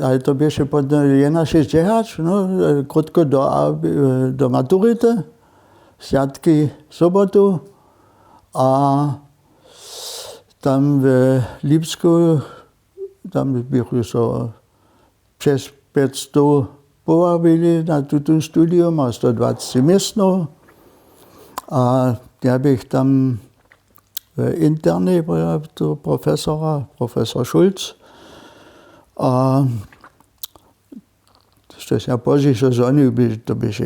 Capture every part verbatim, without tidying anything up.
Ale to běše potom jenašesćdźesać, no, krótko do, do maturity, swjatki sobotu. A tam w Lipsku, tam běchu so přez pjećstow powabili na tutón studium a sto dwaceći městnow. A ja běch tam w internej profesora, profesor Schulz. A štož ja pozdźišo zhonił, to běše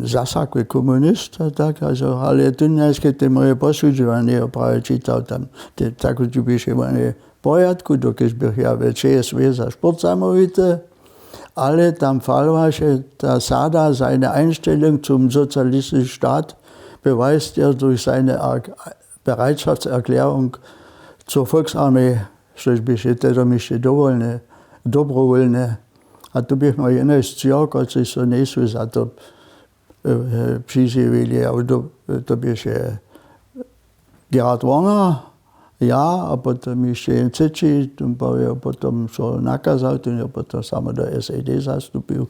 zasakły komunist, tak, ale tón njejske te moje posudźowanje prawie čitał tam. Tak tu běše w porjadku, dokelž běch ja w č s w za sportzamołwity. Ale tam falowaše ta sada, seine Einstellung zum sozialistischen Staat beweist er durch seine Bereitschaftserklärung zur Volksarmee, štož běše tedomnišće dowolne, dobrowólne. A tu běchmy jenož třo, kotřiž so njejsu za to přizjewili. A to běše Gerhard Warner, ja, a potom hišće jen třeći, tón pak je potom so nakazał, tón je potom samo do sed zastupił.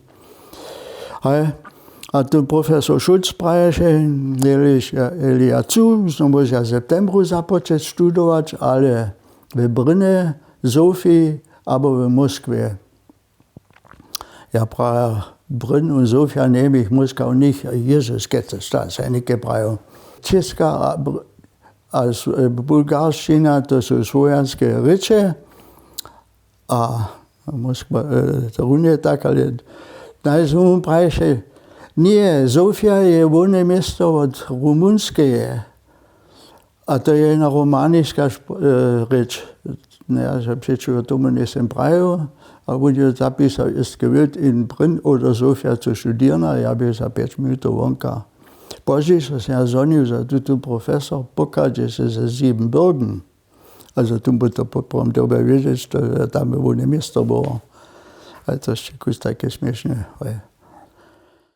A ten profesor Schulz praješe, jeli ja chcu, so móža w septembru započeć studować, ale w Brnje, Sofiji abo w Moskwje. Ja praja, Bryn a Sofia, njeběch Moskau, nich, Jezus, kec, to je něke prajo. Čěska a bulgaršćina, to su słowjanske rěče. A Moskwa runje tak, ale najzwon praješe, ně, Sofia je hłowne město wot Rumunskeje. A to je jedna romaniska rěč. Ja přećiwo tomu njejsym prajił. A wón je zapisał, ist gewillt in Brünn oder Sofia zu studieren, a ja bě za pjeć minutow wonka. Pozdźišo sym ja zhonił za tutón profesor, pochadźeše ze Siebenbürgen. Also tu by to potom dyrbjał wědźeć, to je tam hłowne město było. Ale to je kus tajke směšne.